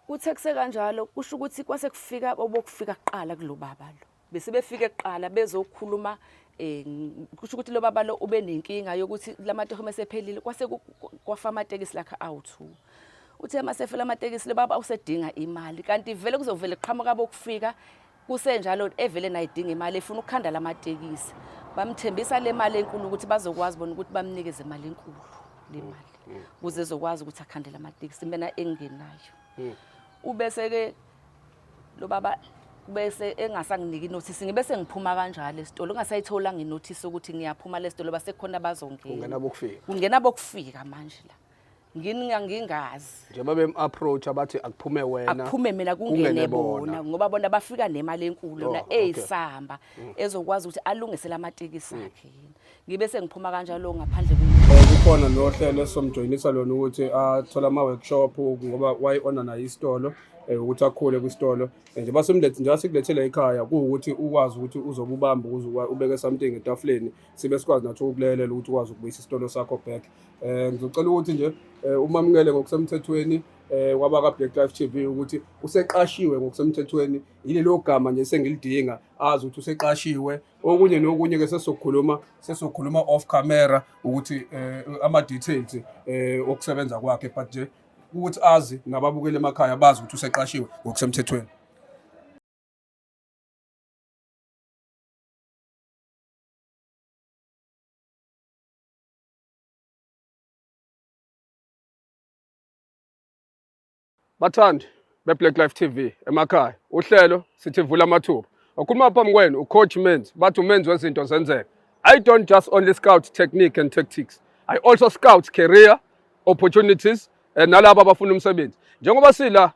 Kuthe kusekanjalo kusho ukuthi kwase kufika obokufika kuqala kulo baba lo. Bese befike kuqala bezokhuluma kusho ukuthi lo baba lo ube nenkinga yokuthi lamatoho mesephelile kwase kwafa amatekisi lakhe awu2. Uthe masefela amatekisi lo baba usedinga imali kanti vele kuzovele qhamuka bokufika kusenjalo evele nayidinga imali efuna ukukhanda lamatekisi. Bamthembisa le mali enkulu ukuthi bazokwazi bona ukuthi bamnikeze imali enkulu le mali ukuze ezokwazi ukuthi akhande lamatekisi mina engenayo. Ubese ke lo baba bese engasanginiki inothisi ngibe sengiphuma kanjalo esitolo ngingasayitholanga inothisi ukuthi ngiyaphuma lesitolo basekhona bazongena. Kungena bokufika. Kungena bokufika manje la. Ngininga ngingazi. Njengoba bem-approach abathi akuphume wena. Akuphume mina kungene bona ngoba bona bafika nemali enkulu yona eyisamba ezokwazi ukuthi alungise lamatekisi akhe yena. Ngibe sengiphuma kanjalo ngaphandle Kukhona nohlelo esizomjoyinisa lona ukuthi athole ama-workshop ngoba wayi-ona naye isitolo ukuthi akhule kwisitolo njengoba simlethe njengoba sikulethele ekhaya kuwukuthi ukwazi ukuthi uzobe ubamba ukuze ubeke something etafuleni sibe sikwazi nathi ukukulekelela ukuthi ukwazi ukubuyisa isitolo sakho back. Ngizocela ukuthi nje umamukele ngokusemthethweni kwabaka Black Life TV ukuthi useqashiwe ngokusemthethweni, yilelo gama nje sengilidinga azi ukuthi useqashiwe. Okunye nokunye ke sesokhuluma off camera ukuthi ama details okusebenza kwakhe, but nje ukuthi azi nababukeli emakhaya bazi ukuthi useqashiwe ngokusemthethweni. Bathandi be-Black Life TV emakhaya, uhlelo sithi vula amathuba. Okhuluma phambi kwenu uCoach Menzi, bathi umenzi wezinto zenzeka. I don't just only scout technique and tactics. I also scout career opportunities nalabo abafuna umsebenzi. Njengoba sila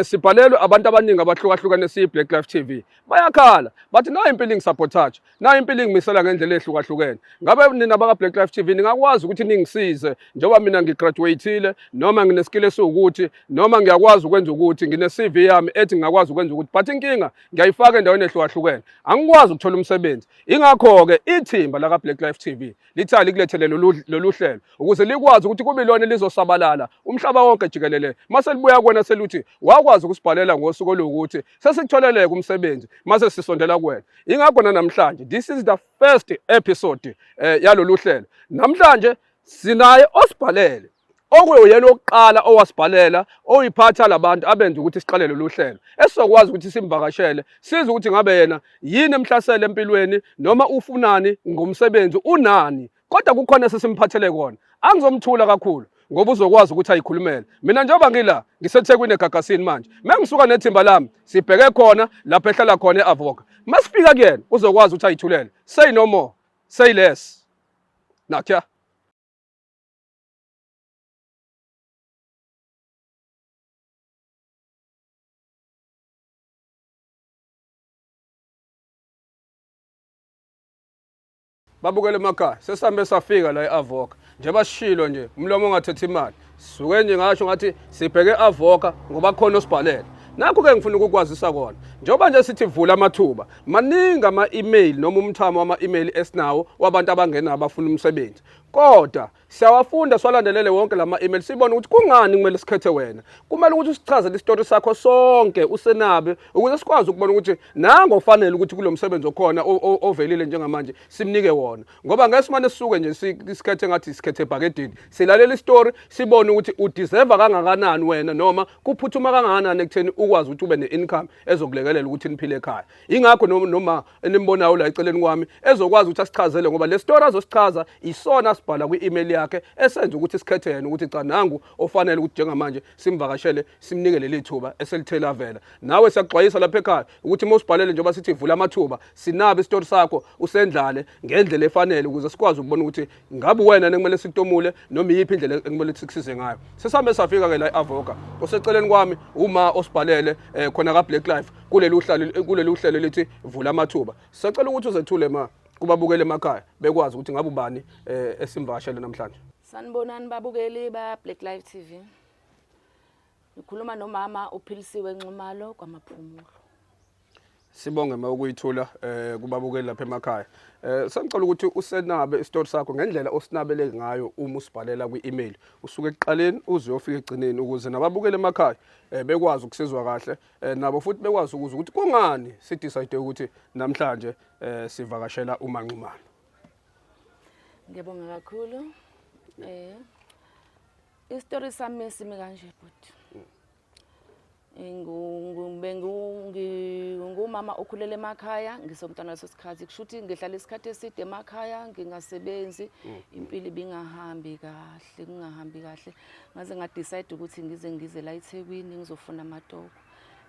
sibhalelwe abantu abaningi abahlukahlukene siyi Black Life TV. Bayakhala bathi nayi impilo ingisabotage, nayi impilo ingimisela ngendlela ehlukahlukene. Ngabe nina baka Black Life TV ningakwazi ukuthi ningisize njengoba mina ngigraduateile noma ngineskill esiwukuthi noma ngiyakwazi ukwenza ukuthi ngine CV yami ethi ngingakwazi ukwenza ukuthi, but inkinga ngiyayifaka endaweni ehlukahlukene, angikwazi ukuthola umsebenzi. Ingakho ke ithimba laka Black Life TV lithi alikulethele lolu hlelo ukuze likwazi ukuthi kube ilona lizosabalala umhlaba wonke jikelele. Mase libuya kuwena seluthi wakwazi ukusibhalela ngosuku oluwukuthi sesikutholeleke umsebenzi mase sisondela kuwena. Ingakho namhlanje this is the first episode yalolu hlelo. Namhlanje sinaye osibhalele okuyena okuqala owasibhalela oyiphatha labantu abenza ukuthi siqale lolu hlelo esizokwazi ukuthi simvakashele size ukuthi ngabe yena yini emhlasele empilweni noma ufunani ngomsebenzi unani, kodwa kukhona esesimphathele kona. Angizomthula kakhulu ngoba uzokwazi ukuthi ayikhulumele. Mina njengoba ngila ngiseThekwini eGagasini manje, mengisuka nethimba lami sibheke khona lapho ehlala khona eAvoca. Masifika kuyena uzokwazi ukuthi ayithulele. Say no more, say less. Nakya. Babukele emakhaya, sesihambe safika la e-Avoca. Njengoba sishilo nje, umlomo ongathethi imali. Sisuke nje ngasho ngathi sibheke e-Avoca ngoba khona osibhalele. Nakho-ke ngifuna ukukwazisa kona. Njengoba nje sithi vula amathuba, maningi ama-email noma umthamo wama-email esinawo wabantu abangenayo abafuna umsebenzi. Kodwa siyawafunda siwalandelele wonke lama email sibone ukuthi kungani kumele sikhethe wena. Kumele ukuthi usichazele isitori sakho sonke usenabe ukuze sikwazi ukubona ukuthi nango ofanele ukuthi kulo msebenzi okhona ovelile njengamanje simnike wona. Ngoba ngeke simane sisuke nje sikhethe ngathi sikhethe ebhakedeni. Silalela isitori sibone ukuthi udeserve kangakanani wena noma kuphuthuma kangakanani ekutheni ukwazi ukuthi ube ne-income ezokulekelela ukuthi niphile ekhaya. Ingakho noma enimbonayo la eceleni kwami ezokwazi ukuthi asichazele, ngoba le story azosichaza isona sibhala kwi-email yakhe esenza ukuthi sikhethe yena ukuthi cha nangu ofanele ukuthi njengamanje simvakashele simnike leli thuba eselithe lavela. Nawe siyakuxwayisa lapha ekhaya ukuthi uma usibhalele njengoba sithi vula amathuba, sinabe isitori sakho usendlale ngendlela efanele ukuze sikwazi ukubona ukuthi ngabe wena ekumele sikutomule noma iyiphi indlela ekumele sikusize ngayo. Sesihambe safika ke la e-Avoca, oseceleni kwami uma osibhalele khona ka Black Life kulelu hlelo lithi vula amathuba. Sicela ukuthi uzethule ma kubabukeli emakhaya bekwazi ukuthi ngabe ubani esimvakashele namhlanje. Sanibonani babukeli ba Black Life TV. Ngikhuluma nomama uPhilisiwe Nxumalo kwaMaphumulo. Sibonge ma ukuyithula kubabukeli lapha emakhaya. Sengicela ukuthi usenabe isitori sakho ngendlela osinabele ngayo uma usibhalela kwi-email. Usuke ekuqaleni uze uyofika ekugcineni ukuze nababukeli emakhaya bekwazi ukusizwa kahle, nabo futhi bekwazi ukuzwa ukuthi kungani si-decide ukuthi namhlanje sivakashela uMaNxumalo. Ngiyabonga kakhulu. Isitori sami simi kanje bhuti. Ngumama okhulele emakhaya, ngisomntwana leso sikhathi, kusho ukuthi ngihlala isikhathi eside emakhaya ngingasebenzi, impilo ibingahambi kahle, kungahambi kahle. Ngaze nga-decide ukuthi ngize la eThekwini ngizofuna amatoho.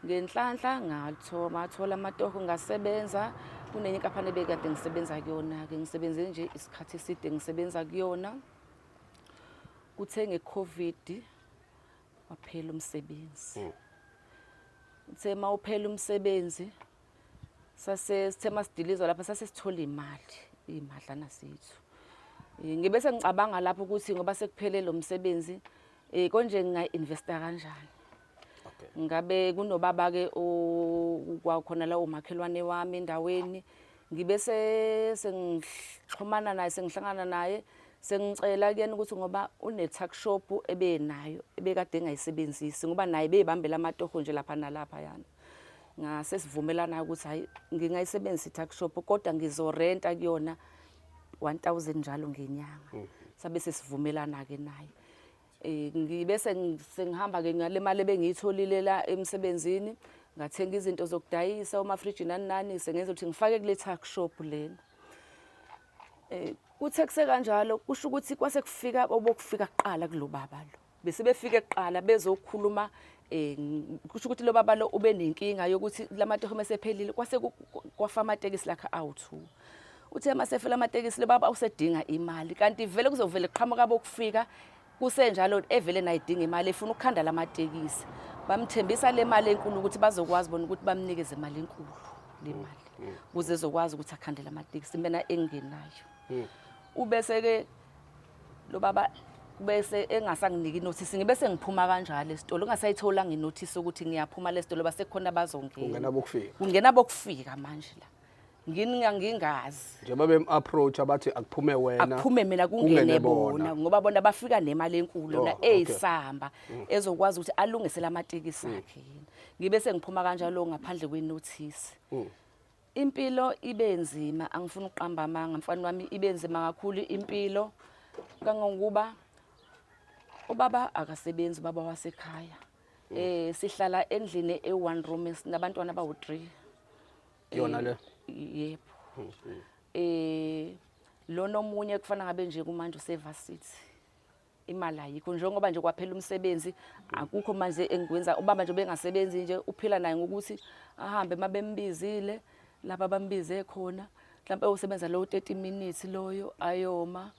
Ngenhlanhla ngathola amatoho, ngasebenza kunenye inkampani ebekade ngisebenza kuyona-ke, ngisebenze nje isikhathi eside ngisebenza kuyona. Kuthe nge-COVID waphela umsebenzi. Uthe mawuphela umsebenzi, sase sithe masidilizwa lapha, sase sithola imali, imadlana zethu. Ngibe sengicabanga lapho ukuthi ngoba sekuphele lo msebenzi, konje nginga-investa kanjani? Ngabe kunobaba ke okwakhona la umakhelwane wami endaweni, ngibe sengixhumana naye, sengihlangana naye, sengicela kuyena ukuthi ngoba une tuck shop ebenayo ebekade engayisebenzisi, ngoba naye beyibambela amatoho nje lapha nalapha yana. Ngase sivumelana ukuthi hayi, ngingayisebenzisa i-tuck shop kodwa ngizorenta kuyona 1000 njalo ngenyanga. Sabe sesivumelana ke naye. Ngibe sengihamba ke ngale mali ebengiyitholile la emsebenzini, ngathenga izinto zokudayisa, omafriji nani nani, sengenza ukuthi ngifake kule tuck shop lena. Kuthe kusekanjalo, kusho ukuthi kwase kufika obokufika kuqala kulo baba lo. Bese befike kuqala bezokhuluma, kusho ukuthi lo baba lo ube nenkinga yokuthi lamatoho mesephelile, kwase kwafa amatekisi lakhe awu2. Uthe masefela amatekisi, lo baba usedinga imali, kanti vele kuzovela kuqhamuka bokufika kusenjalo, evele nayidinga imali, efuna ukukhanda lamatekisi. Bamthembisa le mali enkulu ukuthi bazokwazi bona ukuthi bamnikeze imali enkulu, le mali ukuze ezokwazi ukuthi akhande lamatekisi, mina engenayo. Ubese ke lo baba bese engasanginiki inothisi, ngibe sengiphuma kanjalo esitolo, ngingasayitholanga inothisi ukuthi ngiyaphuma lesitolo, basekhona bazongena. Kungena bokufika. Kungena bokufika manje la. Ngininga ngingazi. Njengoba bem-approach abathi akuphume wena. Akuphume mina, kungene bona, ngoba bona bafika nemali enkulu yona eyisamba ezokwazi ukuthi alungise lamatekisi akhe yena. Ngibe sengiphuma kanjalo ngaphandle kwenothisi. Impilo ibe nzima, angifuni ukuqamba amanga mfana wami, ibe nzima kakhulu impilo, kangangokuba ubaba akasebenzi, ubaba wasekhaya. Sihlala endlini e one room nabantwana abawu3. Yona le? Yebo. Lona omunye kufana ngabe nje kumanje usevasithi. Imali ayikho njengoba nje kwaphela umsebenzi, akukho manje engikwenza. Ubaba nje bengasebenzi nje, uphila naye ngokuthi ahambe mabembizile lapha bambize khona, mhlawumbe usebenza lo 30 minutes loyo ayoma.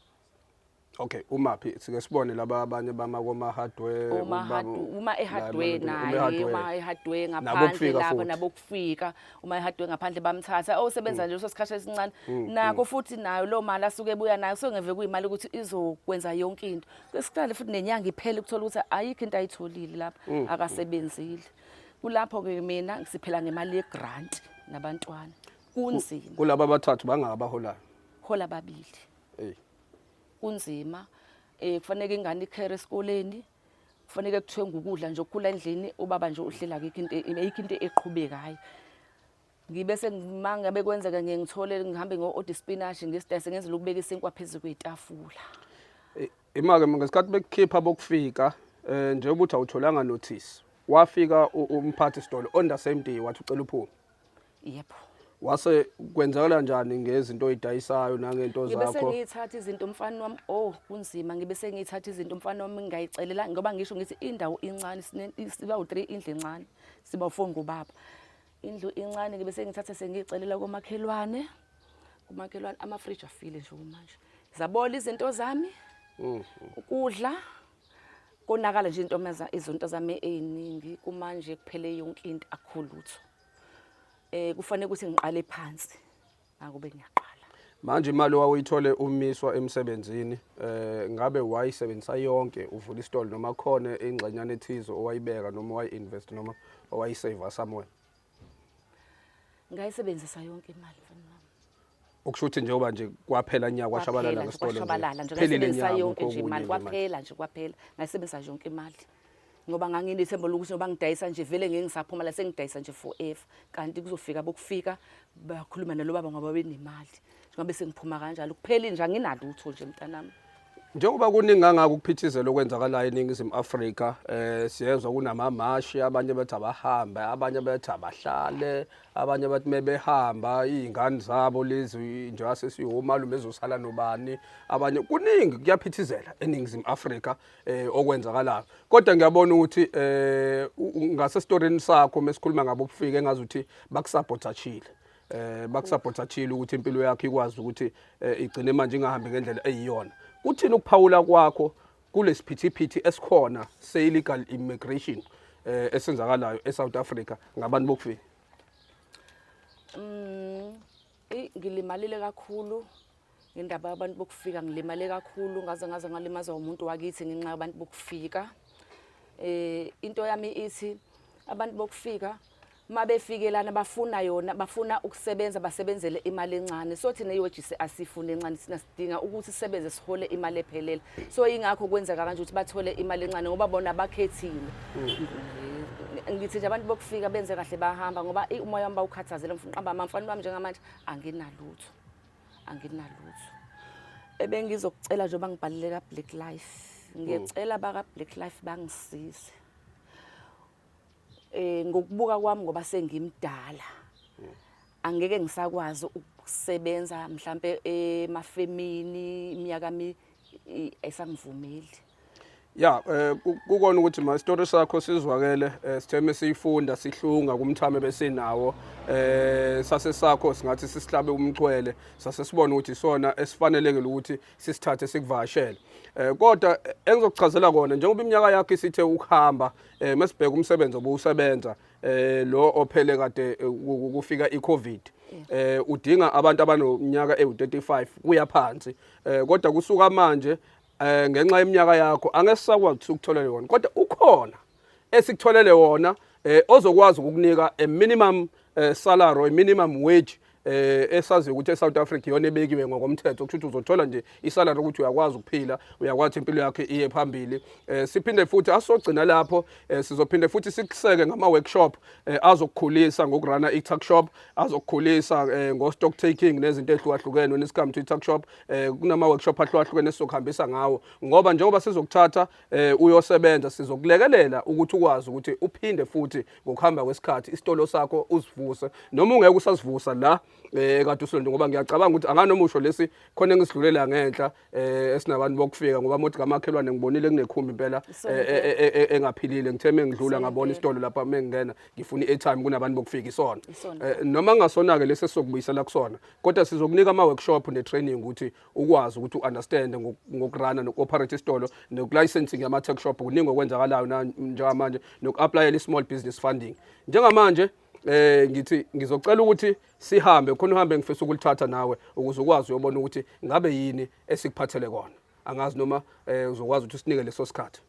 Okay, umaphi sike sibone laba abanye bama koma hardware? Uma uma ehardware naye, uma ehardware ngaphandle lapho nabokufika, uma ehardware ngaphandle bamthatha osebenza nje leso sikhathi esincane nakho futhi, nayo lo mali asuke ebuya nayo songeve kuyimali ukuthi izokwenza yonke into. Kwesiqale futhi nenyanga iphele, ukuthola ukuthi ayikho into ayitholile lapha, akasebenzile. Kulapho ke mina siphila ngemali ye grant nabantwana, kunzima. Kulaba abathathu bangabaholayo? Hola babili. Hey. Kunzima, kufanele ingane ikhere esikoleni, kufanele kuthengwe ukudla nje okukhula endlini, ubaba nje uhlela, akikho into, ayikho into eqhubekayo. Ngibe sengimangabe kwenzeka ngiye ngithole ngihambe ngo-order spinach, ngisidayise, ngenzela ukubeka isinkwa phezu kwetafula. Imake ngesikhathi bekukhipha bokufika, njengoba uthi awutholanga notice, wafika umphathi sitolo on the same day wathi ucela uphume? Yebo. Wase kwenzakala kanjani ngezinto oyidayisayo nangento Ngibe zakho? sengiyithatha izinto mfana wami, oh kunzima, ngibe sengiyithatha izinto mfana wami, ngingayicelela ngoba ngisho ngithi indawo incane, siba u3, indlu encane, siba u4 ngobaba. Indlu incane, ngibe sengithatha sengiyicelela komakhelwane. Kumakhelwane ama-fridge afile nje manje. Zabola izinto zami. Ukudla konakala nje, into izinto zami eziningi, kumanje kuphele yonke into, akukho lutho. Kufanele ukuthi ngiqale phansi. Akube ngiyaqala. Manje imali owawuyithole umiswa emsebenzini, ngabe wayisebenzisa yonke uvula isitolo, noma khona ingxenyana ethize owayibeka noma owayi-invest noma owayisave somewhere? Ngayisebenzisa yonke imali mfana wami. Okusho ukuthi njengoba nje kwaphela nya kwashabalala ngesitolo nje. Kwashabalala nje Phelile ngayisebenzisa nya yonke akukho nje okunye imali nje manje. kwaphela nje kwaphela ngayisebenzisa nje yonke imali. Ngoba nganginethemba lokuthi ngoba ngidayisa nje vele ngeke ngisaphuma la sengidayisa nje forever kanti kuzofika bokufika bakhuluma nalo baba ngoba benemali. Njengoba sengiphuma kanjalo kupheli nje anginalutho nje mntanami. Njengoba kuningi kangaka ukuphithizela okwenzakalayo eNingizimu Afrika, siyezwa kunamamashi, abanye bethi abahambe, abanye bethi abahlale, abanye bathi mebehamba iy'ngane zabo lezi njengoba sesiwomalume ezosala nobani, abanye kuningi kuyaphithizela eNingizimu Afrika okwenzakalayo. Kodwa ngiyabona ukuthi ngasesitorini sakho mesikhuluma ngabo ukufika engazuthi bakusabotachile. Bakusabotachile ukuthi impilo yakho ikwazi ukuthi igcine manje ingahambi ngendlela eyiyona. Kuthini ukuphawula kwakho kulesiphithiphithi esikhona se-illegal immigration esenzakalayo eSouth Africa ngabantu bokufika? Ngilimalile kakhulu ngendaba yabantu bokufika, ngilimale kakhulu ngaze ngalimazwa umuntu wakithi ngenxa yabantu bokufika. Into yami ithi abantu bokufika mabefike lana bafuna yona, bafuna ukusebenza, basebenzele imali encane. So thina i-wages asifuni encane, thina sidinga ukuthi sisebenze sihole imali ephelele. So ingakho kwenzeka kanje ukuthi bathole imali encane ngoba bona bakhethile. Ngithi nje abantu bokufika benze kahle bahamba ngoba umoya wami bawukhathazela ngifuna uqamba amamfana wami njengamanje anginalutho. Anginalutho. Ebengizokucela njengoba ngibhalele ka Black Life. Ngiyacela baka Black Life bangisize. Ngokubuka kwami ngoba sengimdala. Angeke ngisakwazi ukusebenza mhlambe emafemini iminyaka mi ayisangivumeli. Ya, kukona ukuthi ma story sakho sizwakele, sitheme siyifunda sihlunga kumthame besinawo, sase sakho singathi sisihlabe umxhwele, sase sibona ukuthi isona esifanelekile ukuthi sisithathe sikuvakashele. Kodwa engizokuchazela kona njengoba iminyaka yakho isithe ukuhamba, mesibheka umsebenzi obuwusebenza, lo ophele kade kufika iCovid, udinga abantu abanonyaka ewu35 kuya phansi, kodwa kusuka manje ngenxa yeminyaka yakho angeke sisakwazi ukutholela yona, kodwa ukhona esikutholele wona ozokwazi ukukunika a minimum salary or minimum wage esaziyo ukuthi eSouth Africa iyona ebekiwe ngokomthetho, kusho ukuthi uzothola nje isalary ukuthi uyakwazi ukuphila, uyakwazi impilo yakho iye phambili. Siphinde futhi asogcina lapho, sizophinde futhi sikuseke ngama workshop azokukhulisa ngokurana i-tuck shop, azokukhulisa ngo stock taking nezinto ezihlukahlukene when it comes to i-tuck shop. Kunama workshop ahlukahlukene esizokuhambisa ngawo, ngoba njengoba sizokuthatha uyosebenza, sizokulekelela ukuthi ukwazi ukuthi uphinde futhi ngokuhamba kwesikhathi isitolo sakho usivuse, noma ungeke usasivusa la kade usilonto, ngoba ngiyacabanga ukuthi anganoma usho lesi khona engisidlulela ngenhla esinabantu bokufika, ngoba mothi kamakhelwane ngibonile kunekhumbi impela engaphilile, ngithe mengidlula ngabona isitolo lapha mengingena ngifuna i-airtime kunabantu bokufika isona. Noma ngasona ke lesi esizokubuyisela kusona, kodwa sizokunika ama workshop ne training ukuthi ukwazi ukuthi uunderstand ngokurana nokuoperate isitolo nokulicensing yama tech shop. Kuningi okwenzakalayo njengamanje nokuapplyela i-small business funding njengamanje. Ngithi ngizocela ukuthi sihambe khona uhambe ngifisa ukulithatha nawe ukuze ukwazi uyobona ukuthi ngabe yini esikuphathele kona. Angazi noma uzokwazi ukuthi usinike leso sikhathi.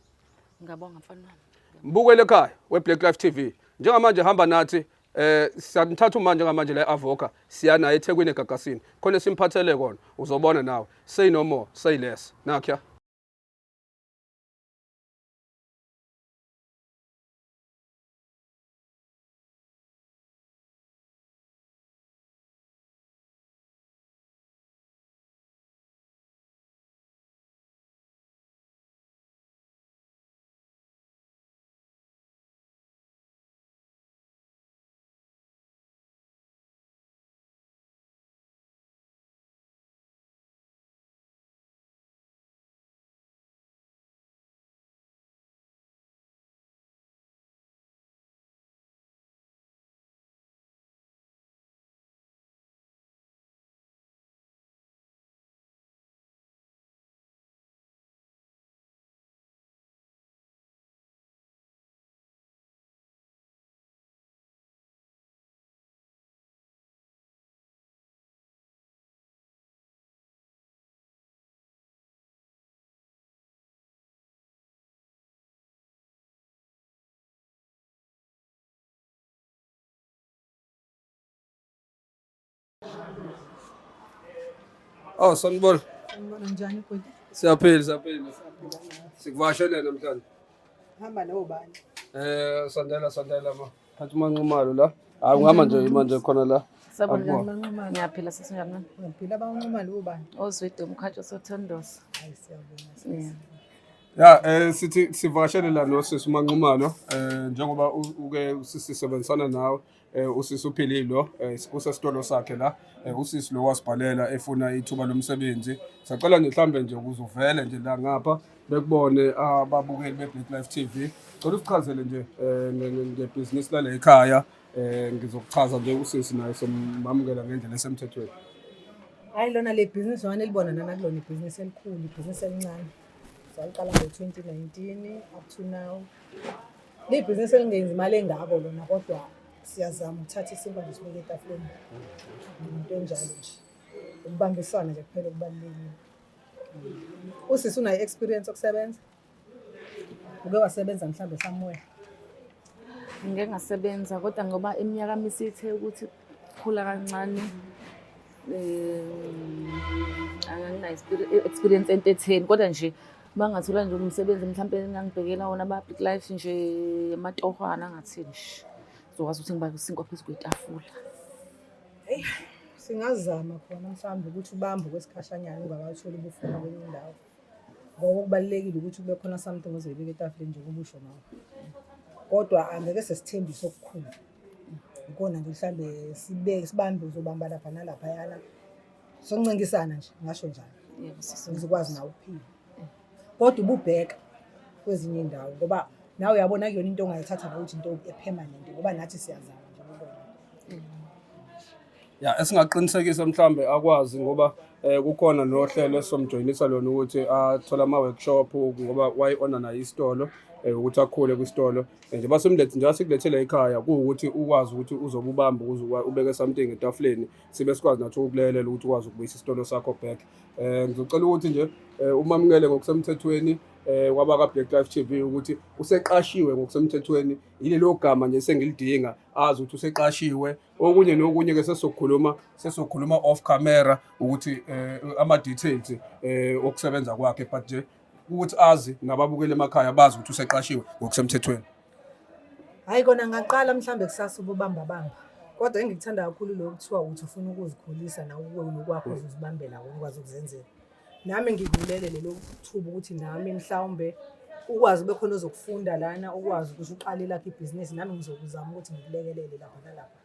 Ngiyabonga mfana wami. Mbukele ekhaya we Black Life TV. Njengamanje hamba nathi, siyamthatha uma njengamanje la eAvoca, siya naye eThekwini eGagasini. Khona simphathele kona, uzobona nawe. Say no more, say less. Nakya. Oh, sanibona. Sanibona njani bhuti? Siyaphila, siyaphila. Sikuvakashele namhlanje. Hamba nobani? Sandela, sandela ma. Phatha uMaNxumalo la. Hayi ungihamba nje manje khona la. Sabona. Akubona. MaNxumalo. Ngiyaphila sisi, njani nani? Ngiyaphila, abaNxumalo ubani? Ozwide umkhantsho sothondosa. Hayi siyabonga. Yeah. Ya, sithi sivakashele la nosisi uMaNxumalo, njengoba uke sisebenzisana nawe, usisi uphililo, usesitolo sakhe la, usisi lo wasibhalela efuna ithuba lomsebenzi. Sacela nje mhlambe nje ukuze uvele nje la ngapha bekubone ababukeli be-Black Life TV. Cela usichazele nje ngebhizinisi lale ekhaya, ngizokuchaza nje usisi naye somamukela ngendlela esemthethweni. Hayi lona le bhizinisi wani elibona nana kulona ibhizinisi elikhulu, ibhizinisi elincane. Saliqala ngo-2019 up to now. Le bhizinisi elingenzi imali engako lona kodwa siyazama ukuthatha isinkwa nje sibeke etafuleni. Into enjalo nje. Ukubambisana nje kuphela okubalulekile. Usisi unayo experience yokusebenza? Uke wasebenza mhlawumbe somewhere? Ngike ngasebenza kodwa ngoba iminyaka misithe ukuthi khula kancane, anginayo experience entetheni kodwa nje uma ngathola nje umsebenzi mhlawumbe engangibhekela wona ama-Black Life nje amatohwana angathini nje ngizokwazi ukuthi ngibake isinkwa phezu kwetafula. Eyi, singazama khona mhlawumbe ukuthi ubambe okwesikhashanyana ungakatholi ubufuna kwenye indawo. Ngoba kubalulekile ukuthi kube khona something ozoyibeka etafuleni njengoba usho nawe. Kodwa angeke sesithembise okukhulu. Ikona nje mhlambe sibeke sibambe uzobamba lapha nalaphayana. Soncingisana nje ngasho njalo. Yebo sisi. Uzokwazi nawe ukuphila. Kodwa ububheka kwezinye indawo ngoba nawe uyabona kuyona into ongayithatha nawe ukuthi into e-permanent ngoba nathi siyazama nje ukubona. Ya, esingaqinisekisa mhlambe akwazi ngoba kukhona nohlelo esomjoyinisa lona ukuthi athole ama workshop ngoba wayi-ona naye isitolo, ukuthi akhule kwisitolo. Nje basemlethe nje asikulethele ekhaya kuwukuthi ukwazi ukuthi uzobe ubamba ukuze ubeke something etafuleni sibe sikwazi nathi ukukulekelela ukuthi ukwazi ukubuyisa isitolo sakho back. Ngizocela ukuthi nje umamukele ngokusemthethweni kwabaka Black Life TV ukuthi useqashiwe ngokusemthethweni, yilelo gama nje sengilidinga azi ukuthi useqashiwe. Okunye nokunye ke sesokhuluma off camera ukuthi ama details okusebenza kwakhe, but nje ukuthi azi nababukeli emakhaya bazi ukuthi useqashiwe ngokusemthethweni. Hayi kona ngaqala mhlambe kusasa ububamba bamba. Kodwa engikuthanda kakhulu lokho kuthiwa uthi ufuna ukuzikhulisa nawe ngokwakho uzozibambela wena ukwazi ukuzenzela. Nami ngivulele lelo thuba ukuthi nami mhlawumbe ukwazi ube khona ozokufunda lana, ukwazi ukuthi uqale lakho ibhizinisi, nami ngizokuzama ukuthi ngikulekelele lapha nalapha.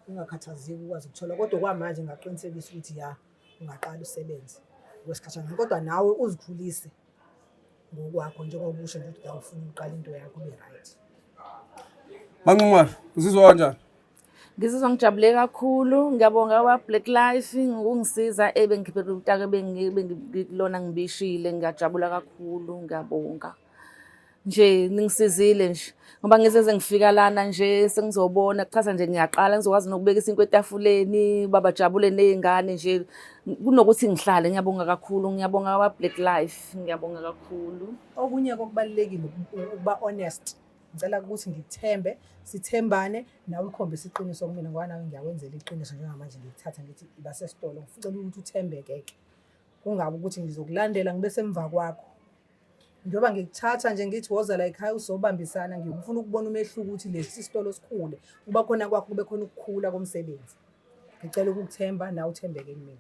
Ungakhathazeki ukwazi ukuthola, kodwa kwamanje ngingaqinisekisa ukuthi ya ungaqala usebenze okwesikhashana, kodwa nawe uzikhulise ngokwakho njengoba usho nje ukuthi la ufuna ukuqala into yakho ube right. MaNxumalo, uzizwa kanjani? Ngizizwa ngijabule kakhulu, ngiyabonga kwa Black Life ngokungisiza ebengikhiphela utaka bengikulona ngibishile, ngiyajabula kakhulu, ngiyabonga. Nje ningisizile nje ngoba ngizeze ngifika lana nje sengizobona kuchaza nje ngiyaqala ngizokwazi nokubeka isinkwa etafuleni babajabule nezingane nje kunokuthi ngihlale. Ngiyabonga kakhulu, ngiyabonga kwa Black Life, ngiyabonga kakhulu. Okunye kokubalulekile ukuba honest. Ngicela ukuthi ngikuthembe, sithembane, nawe ukhombise iqiniso kumina ngoba nawe ngiyakwenzela iqiniso njengamanje ngikuthatha ngithi iba sesitolo, ngicela ukuthi uthembeke-ke. Kungabi ukuthi ngizokulandela ngibe semva kwakho. Njengoba ngikuthatha nje ngithi woza la ekhaya uzobambisana, ngifuna ukubona umehluko ukuthi lesi sitolo sikhule. Kuba khona kwakho kube khona ukukhula komsebenzi. Ngicela ukukuthemba nawe uthembeke kumina.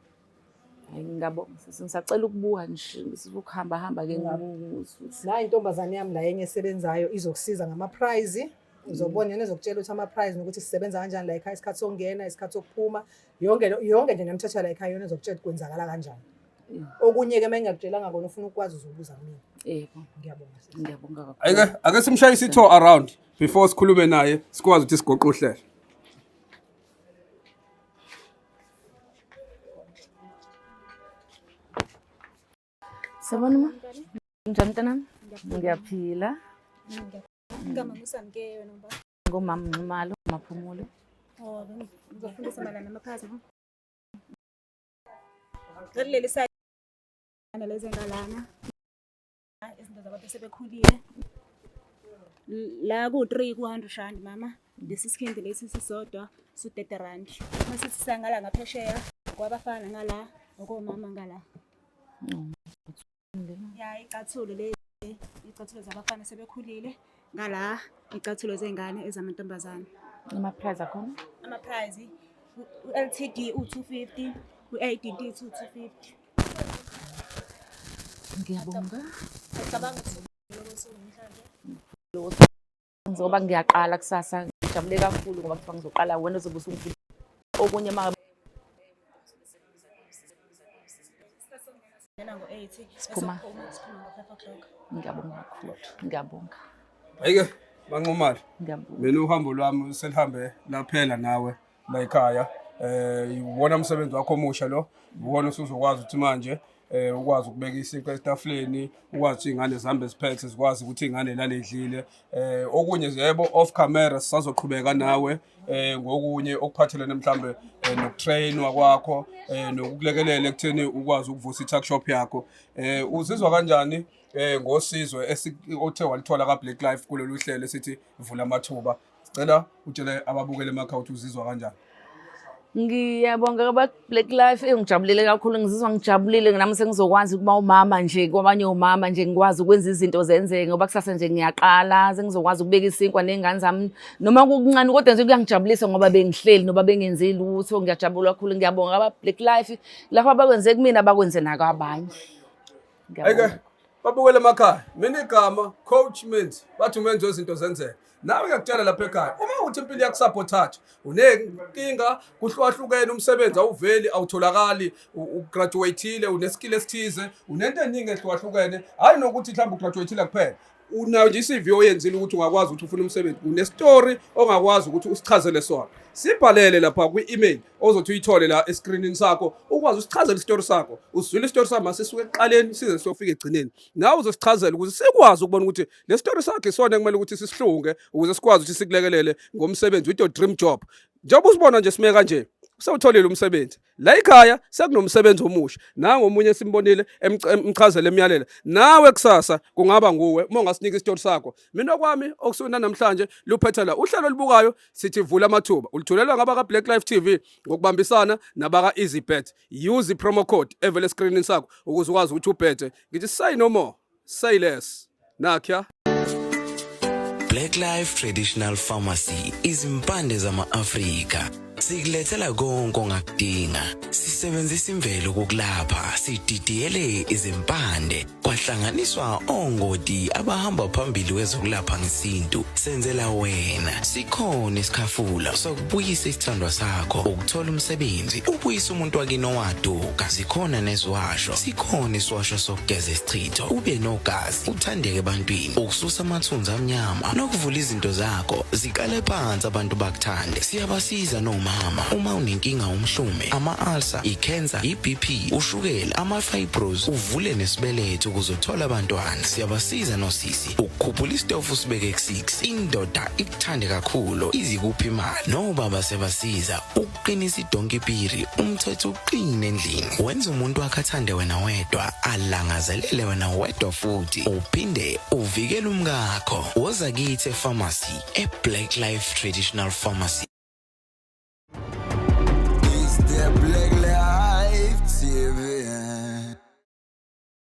Hayi ngiyabonga sisi, ngisacela ukubuka nje ukuhamba hamba ke ngibuka. Nayi intombazane yami la enye esebenzayo izokusiza ngama-prize. Uzobona yena ezokutshela ukuthi ama-prize nokuthi sisebenza kanjani la ekhaya, isikhathi sokungena, isikhathi sokuphuma, yonke yonke nje namthatha la ekhaya yona ezokutshela ukuthi kwenzakala kanjani. Okunye-ke uma ngingakutshelanga kona ufuna ukwazi uzobuza kumina. Yebo. Ngiyabonga sisi. Ngiyabonga kakhulu. Ake simshayise i-tour around before sikhulume naye sikwazi ukuthi sigoqe uhlelo. Sabona ma? Njani mntanami? Ngiyaphila. Igama nguSamke wena baba. Ngomama Nxumalo Maphumulo. Oh, ngizofundisa mayelana namaphazima. Kuleli side lezi ngalana. Izinto zabantu sebekhulile. La ku 3 ku 100 rand mama. Lesi sikhindi lesi sisodwa Su-30 rand. Masithi sangala ngaphesheya kwabafana ngala okomama ngala. Ya icathulo le icathulo zabafana sebekhulile ngala icathulo zengane ezamantombazane. Ama-price akhona? Ama-price u-LTD u-250, u-ADD u-250. Ngiyabonga. Ngicabanga ukuthi lokho namhlanje. Ngizoba ngiyaqala kusasa ngijabule kakhulu ngoba kuthiwa ngizoqala wena uzobe usungifundisa okunye ma Ngena ngo-8 Siphuma. siphuma ngo-5 o'clock. Ngiyabonga kakhulu. Ngiyabonga. Ayike banqumali. Ngiyabonga. Mina uhambo lwami selihambe laphela nawe la ekhaya. Iwona umsebenzi wakho omusha lo. Uwona usuzokwazi ukuthi manje ukwazi ukubeka isinkwa etafuleni, ukwazi ukuthi iy'ngane zihambe ziphethe, zikwazi ukuthi iy'ngane lale idlile. Okunye yebo off camera sisazoqhubeka nawe ngokunye okuphathelene mhlambe nokutrainwa kwakho nokukulekelela ekutheni ukwazi ukuvusa i-tuck shop yakho. Uzizwa kanjani ngosizo othe walithola ka Black Life kulolu hlelo esithi vula amathuba? Sicela utshele ababukele emakhaya ukuthi uzizwa kanjani. Ngiyabonga kwa Black Life, ngijabulile kakhulu, ngizizwa ngijabulile nami sengizokwazi ukuba umama nje kwabanye omama nje, ngikwazi ukwenza izinto zenzeke ngoba kusasa nje ngiyaqala, sengizokwazi ukubeka isinkwa ney'ngane zami noma kukuncane kodwa nje kuyangijabulisa ngoba bengihleli noba bengenzi lutho. Ngiyajabula kakhulu, ngiyabonga kwa Black Life, lapho abakwenze kumina bakwenze nakwabanye. Ayike Ngiyabonga. babukele emakhaya. Mina igama Coach Menzi, bathi umenzi wezinto zenzeka. Nawe ngiyakutshela lapha ekhaya, uma uthi impilo iyakusabotage, unenkinga kuhlukahlukene, umsebenzi awuveli, awutholakali, ugraduateile, uneskill esithize, unento eningi ehlukahlukene, hhayi nokuthi mhlawumbe ugraduateile kuphela, unayo nje i-CV oyenzile ukuthi ungakwazi ukuthi ufune umsebenzi, unestory ongakwazi ukuthi usichazele sona, sibhalele lapha kwi-email ozothi uyithole la eskrinini sakho, ukwazi usichazele isitori sakho, usizwile isitori sakho masisuke ekuqaleni size siyofika ekugcineni. Nawe uzosichazela ukuze sikwazi ukubona ukuthi le story sakhe isona ekumele ukuthi sisihlunge ukuze sikwazi ukuthi sikulekelele ngomsebenzi with your dream job. Njengoba usibona nje sime kanje, usewutholile umsebenzi la ekhaya, sekunomsebenzi omusha nangomunye simbonile emchazele emyalela. Nawe kusasa kungaba nguwe uma ungasinika isitori sakho. Mina okwami okusuke namhlanje luphethe la uhlelo olubukayo sithi vula amathuba, ulithulelwa ngabaka Black Life TV ngokubambisana nabaka EasyBet. Use i-promo code evele escreenini sakho ukuze ukwazi ukuthi ubhethe. Ngithi say no more, say less. Nakya. Black Life Traditional Pharmacy, izimpande zama-Afrika. Sikulethela konke ongakudinga. Sisebenzisa imvelo ukukulapha, sididiyele izimpande, kwahlanganiswa ongoti abahamba phambili kwezokulapha ngesintu. Senzela wena. Sikhona isikhafula sokubuyisa isithandwa sakho, ukuthola umsebenzi, ubuyisa umuntu wakini owaduka. Zikhona neziwasho. Sikhona isiwasho sokugeza isichitho, ube nogazi, uthandeke ebantwini, ukususa amathunzi amnyama nokuvula izinto zakho ziqale phansi abantu bakuthande. Siyabasiza nomama uma unenkinga, umhlume, ama-ulcer, i-cancer, i-BP, ushukela, ama-fibros, uvule nesibeletho ukuze uthole abantwana. Siyabasiza nosisi ukukhuphula isitofu sibeke ku-6, indoda ikuthande kakhulu, izikuphi imali. Nobaba siyabasiza ukuqinisa idonki piri, umthetho uqine endlini, wenza umuntu wakhe athande wena wedwa, alangazelele wena wedwa, futhi uphinde uvikele umkakho. Woza kithi epharmacy, e-Black Life Traditional Pharmacy.